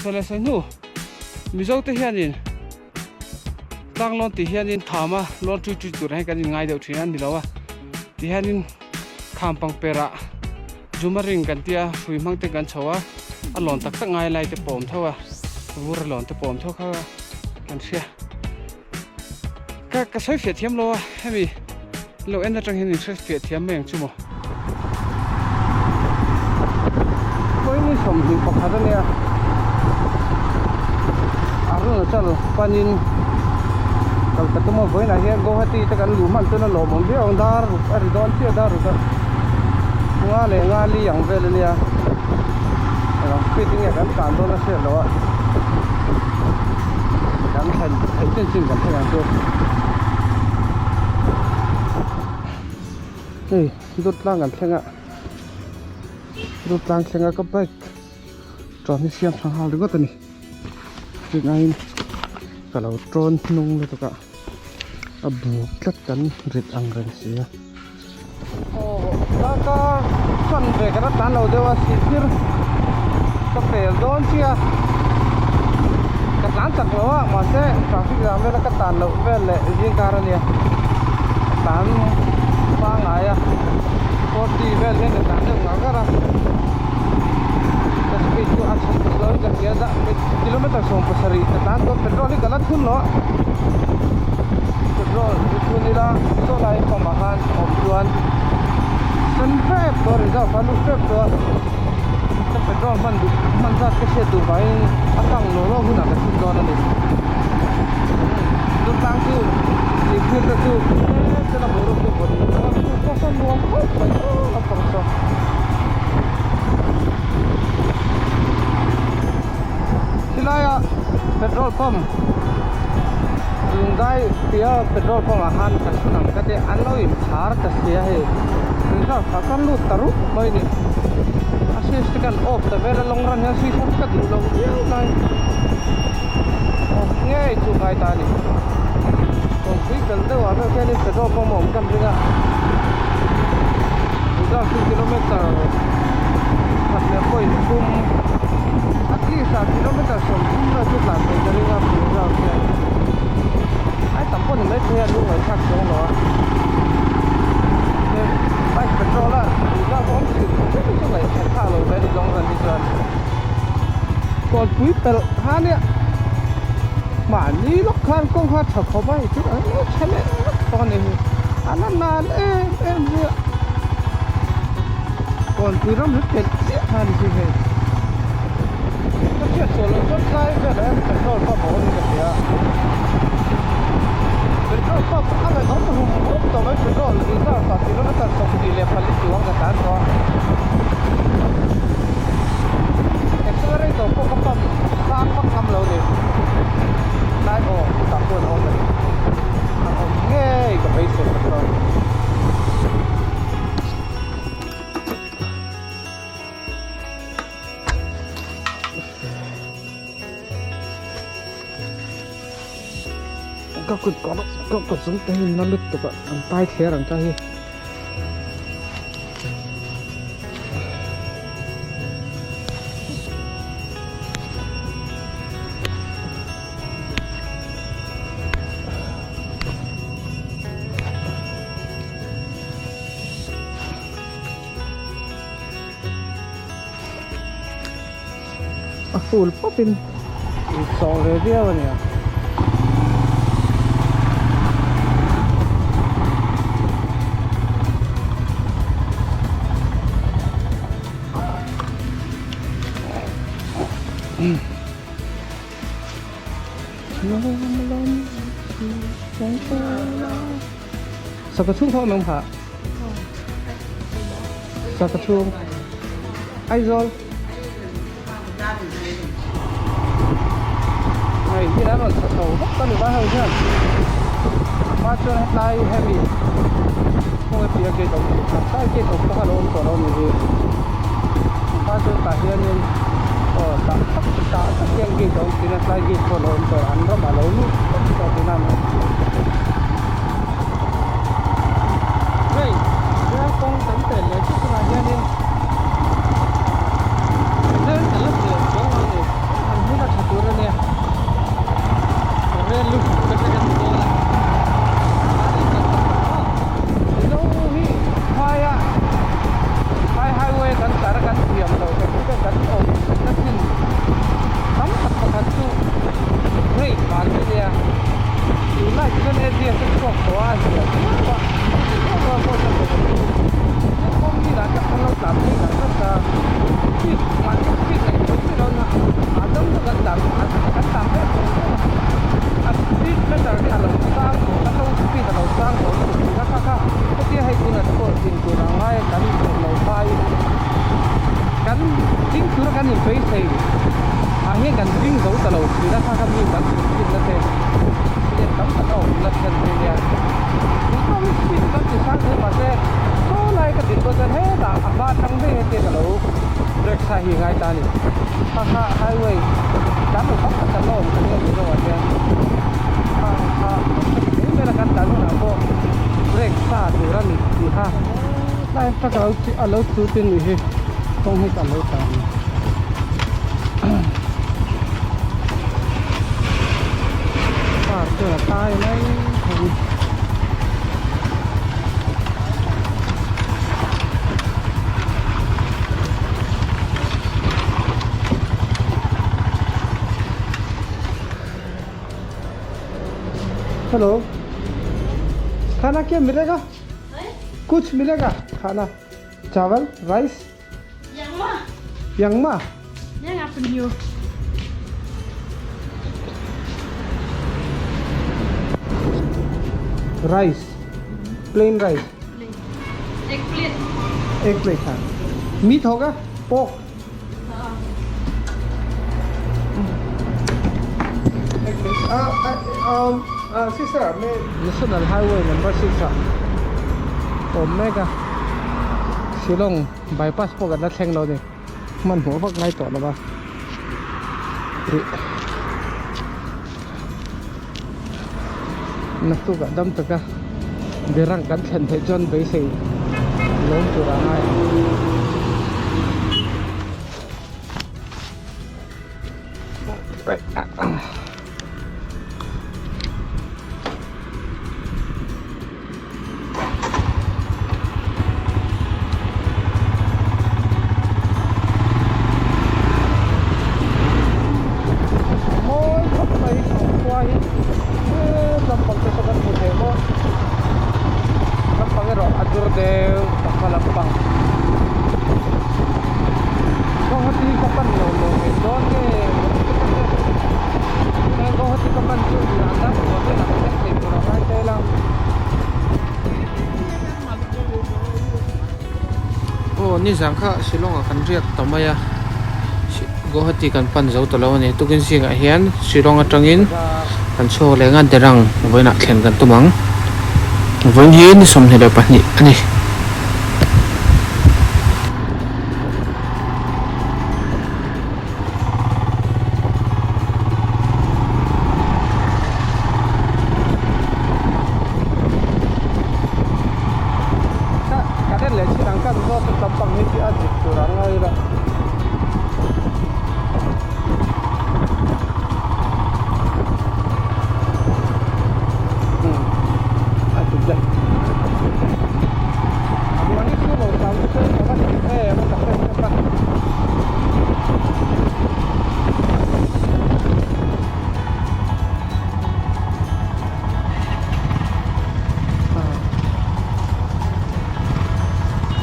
Sawi leh sawi hnu Mizo te hianin tlang lawn tih hianin thama lawn ṭui ṭui tur ah hian kan inngai deuh ṭhin a ni lo a ti hianin kham pangper ah jumaring kan tia hrui hmang te kan chho a a lawn tak tak ngai lai te pawh a awm tho a vur a lawn te pawh a awm tho kha kan hria ka ka sawi fiah thiam lo a hemi lo en atang hian in hre fiah thiam mai ang chu maw. Pawini 21 a nia Arunachal panin Calcutta maw vawiinah hian Guwahati te kan luh hman chuan a lawmawm viau ang dar ruk a ri dawn chiah dar ruk a nga leh nga li ang vel a nia engah speed in nge kan tlan dawn a hriat loh a kan thlen theih chin chin kan thleng ang chu. Hei dawt tlang kan thleng a dawt tlang thleng a ka bike chuan hi siam tha nghal ringawt a ni tunaiin ka lo tawn hnung lutuk a a buk tlat kan rit ang reng si a aw tlangka chuan ve ka la tlan lo deuh a sihphir ka pel dawn chiah a ka tlan chak lo a mahse traffic jam vel a ka tan loh vel leh zing kar a nia ka tlan pangngai a forty vel hian ka tlan deuh ngar ngar a ka speed chu a chhe vak lo in ka hria dah kilometer 70 ka tlan dawn petrol hi ka la thun lo a petrol hi thun ila saw lai pump ah khan awm chuan sen hrep tawh a reserve a lut hrep tawh a ka petrol hman duh hman zat ka hriat duh vangin a kang lawh lawh hunah ka thun dawn a ni chutlang chu lirthei te chu tlem tlem a boruak chu vawt dawn chu pawh sawn nuam khawp mai aw lampang saw. Khilai a petrol pump Lungdai tia petrol pump ah khan ka chhun ang ka tia an lo in khar ta sia hei reserve kha ka lut ta rup mai ni a switch te khan off ta vel a long run hian switch off ka duh lo viau lai off ngei chu ngai ta a ni kawngpui fel deuh ah vel khianin petrol pump a awm kan ring a reserve chu kilometer khat leh point thum at least ah kilometer 30 vel chu tlan thei ka ring a reserve hian ai tam pawh ni maithei a lu ngaihthlak chuang lo a bike petrol a reserve awm hrim hrim chu ngaihthla thlak lo ve a ni zawng zan hi chuan kawnpui pelh kha nia mahni lawk khan kawng kha tha khawp a hei chu a tha leh vek tawh a ni hi a la nal em em zui a kawnpui ram hi pelh chiah kha a ni zui hei ka hriat sual loh chuan tlai velah hian petrol pump a awm in ka hria petrol pump a ngaihawm rum rum tawh mai petrol reserve ah kilometer 24 chuang ka tlan tawh a accelerator pawh ka pump sang vak ngam lo ni tlai aw chutah chuan a awm a ni a awm ngei ka beisei petrol. Ka kut kawr ka kut zawng te hi na lutuk a an tai thler ang ka hi. A full pawp in sawh ve viau a nia. Saka chhung kha awm em kha? Saka chhung Aizawl Hei hi an rawn chho vak a ni vai ho hian hma chuan hetlai hemi khawnge piah gate awm tih kha tlai gate awm pawh kha a lo awm tawh lo a ni hi hma chuan tah hianin aw tah tak tah tak hian gate a awm thin a tlai gate pawh a lo awm tawh an ramah a lo lut vek tawh tihna a ni. Hei rel kawng kan tel leh chiah tunah hianin rel kan la tel chuang lo a ni. kha highway tlan lo tam tak kan la awm ka nia Mizo ah hian khang kha mai mai la kan tlan hunah pawh brake sa tur a ni tih kha tlai tak a lo a lo chu tin nih hi kawng hi kan lo tlan a ni. Car chuan a tai mai thei. Hello खाना क्या मिलेगा कुछ मिलेगा खाना चावल राइस यंगमा Rice plain rice एक प्लेट हाँ मीट होगा पोक Sister National Highway number 6 ah awm mek a Shillong bypass pawh kan la thleng lo a ni hmanhmawh vak ngai tawh lo va ih naktukah dam taka berang kan thlen theih chuan beisei lawm tur a ngai ang. Mawi khawp mai khua hi lampang te saw kan hmu thei maw lampang erawh a dur deuh tak hma lampang Guwahati hi ka pan lo lo ngei dawn nge Guwahati ka pan chu a dang hotel ah ka thleng thei tur a ngai ta ila. Aw nizan kha Shillong ah kan riak ta mai a Guwahati kan pan zo ta lo a ni tukin zingah hian Shillong atangin kan chhuak leh nga Derang vawiinah thlen kan tum ang vawiin hi ni 22 a ni. Ka en leh chin ang kan zawt a tam pang hi chu a dik tur ang a ila. A dik daih. Ruang hi chu lo tam chu ka va hre em a ka hre hrep a.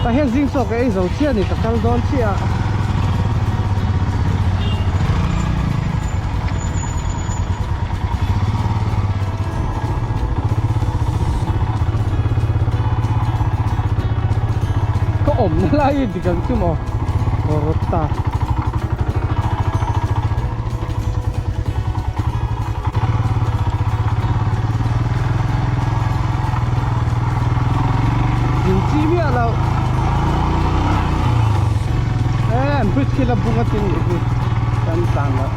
Tah hian zing chawk ka ei zo chiah a ni ka kal dawn chiah a. Ka awmna lai hi dik ang chu maw Rota. Ding chi miah loh e an bridge khi la bung a tin nih hi kan tlan loh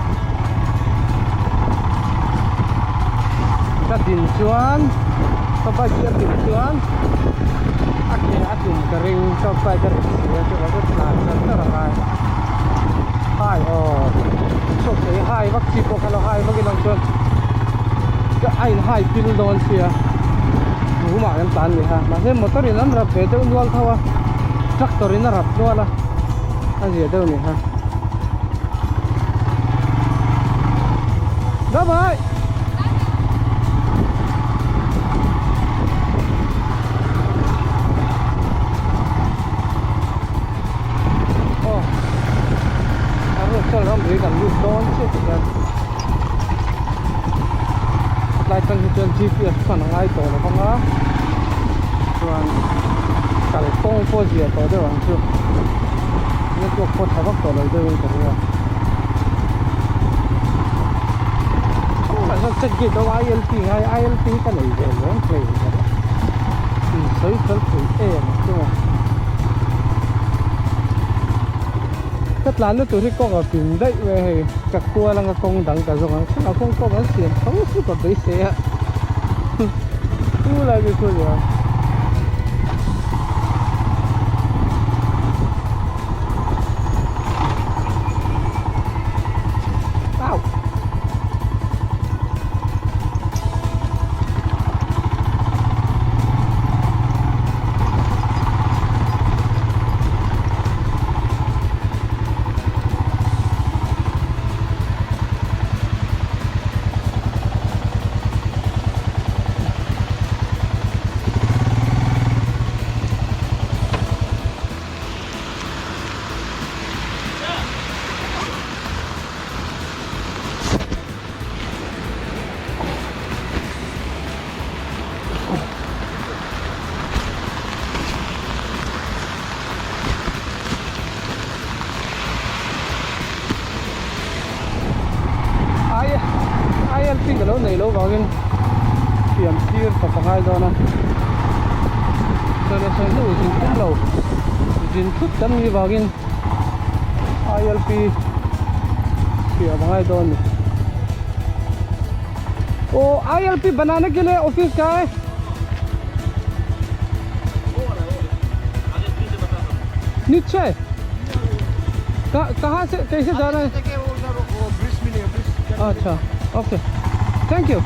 ka din chuan ka bike hi a din chuan a ke a tum ka ring ka bike a rit si a chuvang chuan tlan char char a ngai hai aw chhuak thei hai vak chi pawh kha lo hai vak ilo chuan ka a in hai pil dawn sia room ah kan tlan ni kha mahse motor in an rap ve deuh nual tho a tractor in a rap nual a a zia deuh ni kha bye bye aw a road chuan ramri kan lut dawn chiah ti hian tlai tang hi chuan gps hman a ngai tawh lo vang a chuan kalkawng pawh zia tawh deuh ang chu network pawh tha vak tawh lo deuhin ka ring a check gate a ilp ngai ilp hi ka nei ve leng hlei insawi fel thei em ang chu maw. Ka tlanna tur hi kawng a ping daih mai a hei ka kual anga kawng dang ka zawng ang thlengah kawng kawng an siam tho chu ka beisei a chu lai chu chu nia. Au. ILP ka lo nei lo vangin siam tir ka pangai dawn a sawi sawi hnu zin tum lo zin thut kan nih vangin ILP siam a ngai dawn a ni. Aw ILP banana ke liye office ka hai. नीचे कहाँ से कैसे जा रहे हैं अच्छा okay thank you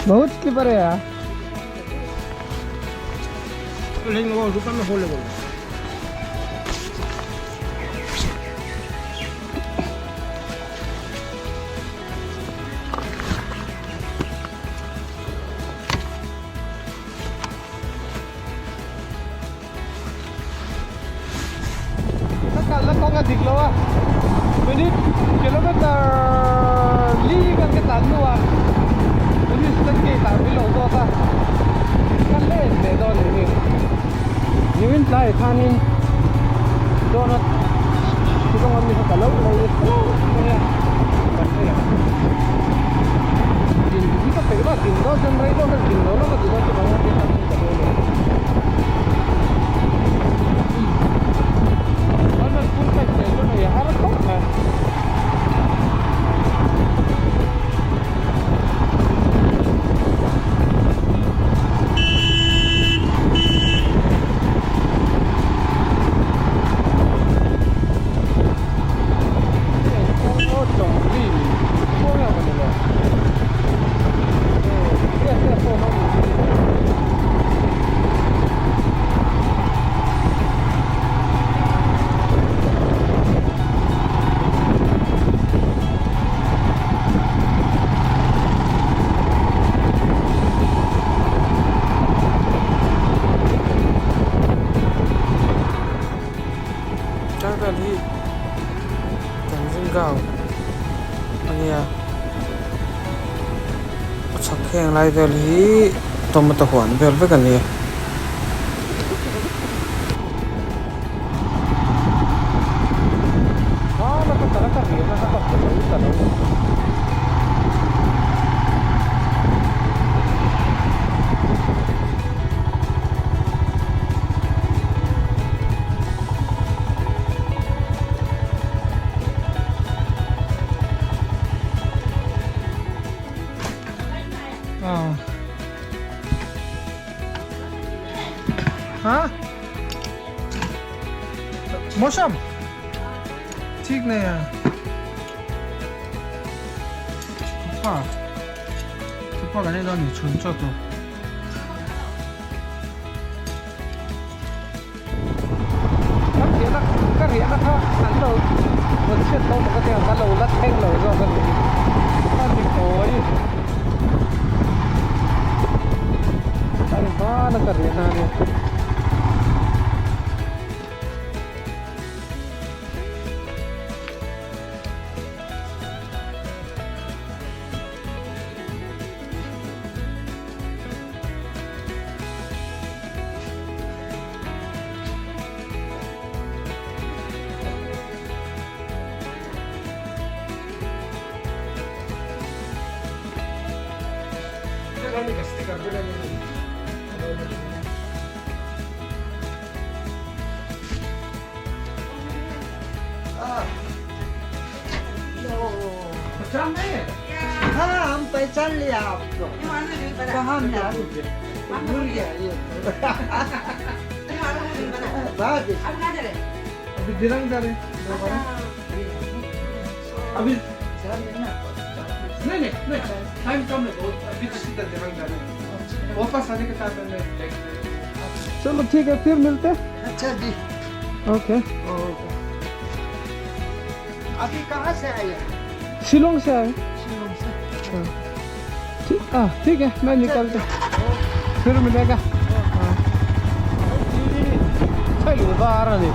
बहुत स्लीपर है यार लेकिन वो दुकान में खोल ले बोलो Ka kalna kawng a dik lo a minute kilometer li kan ka tan hnu ah police ten gate ah min lo zawt a ka let leh dawn a ni nimin tlaiah khanin donut shillong ami kha ka lo lo fo mai a kan hei ang din hi ka peih vak din dawn chuan rei deuh khan din lo lawk a ti dawn chu bang a ti khan ka dawn a ni. Tlai vel hi kan ring ground a nia a chhak heng lai vel hi tomato huan vel vek a ni. हाँ मौसम ठीक नहीं है thukpa thukpa kan ei dawn a ni chhun chaw tur. Kan riahna ka riahna kha an lo rawn chhiat lo maw ka ti ang ka lo la thleng lo zawk a ni a ni kawi. Hei hmana ka riahna a nia. हाँ हम पहचान लिया आपको कहाँ में आप भूल गया ये बाद अभी दिरंग जा रहे हैं दोबारा अभी नहीं नहीं नहीं टाइम कम है बहुत अभी तो सीधा दिरंग जा रहे हैं वापस आने के टाइम में चलो ठीक है फिर मिलते हैं अच्छा जी ओके अभी कहाँ से आए हैं? शिलोंग से आए शिलोंग से ठीक हाँ ठीक है मैं निकलते फिर मिलेगा Thai lung var a ni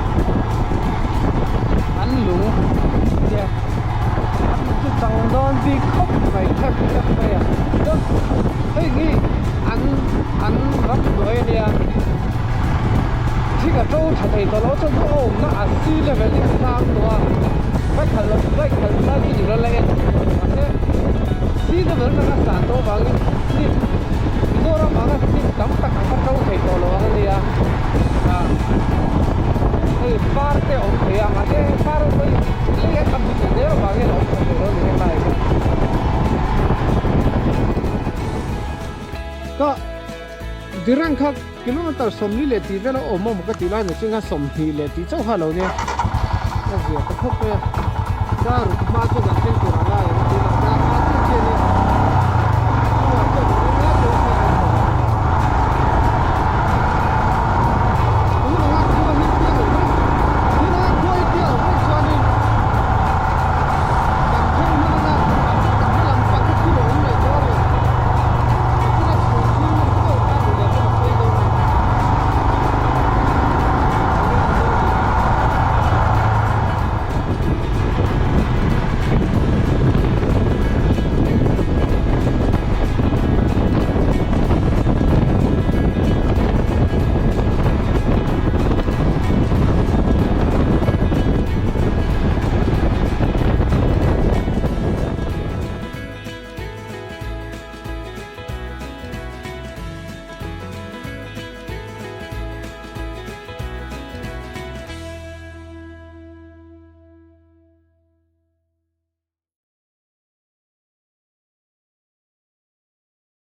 an lung tia an chu chang dawn bik khawp mai khep khep mai a chuan hei hi an an ram hnuai a nia thik a to tha thei tawh lo chuan chu a awmna a sea level hi a sang tawh a bike khalh loh bike khalh lai chu ni lo la en mahse sea level atanga san tawh avangin hnim Mizoram anga hnim tam tak ang kha to thei tawh lo ang a nia ah hei par te a awm thei a mahse par pawh hi lei a tam lutuk zel avangin a awm tha thei lo a ni helai hian ka Dirang kha kilometer 40 leh tih vel a awm a maw ka tih lai ni chu 20 leh tih chauh kha a lo nia a zia ta khawp mai a car hma chu kan thleng tur a lai.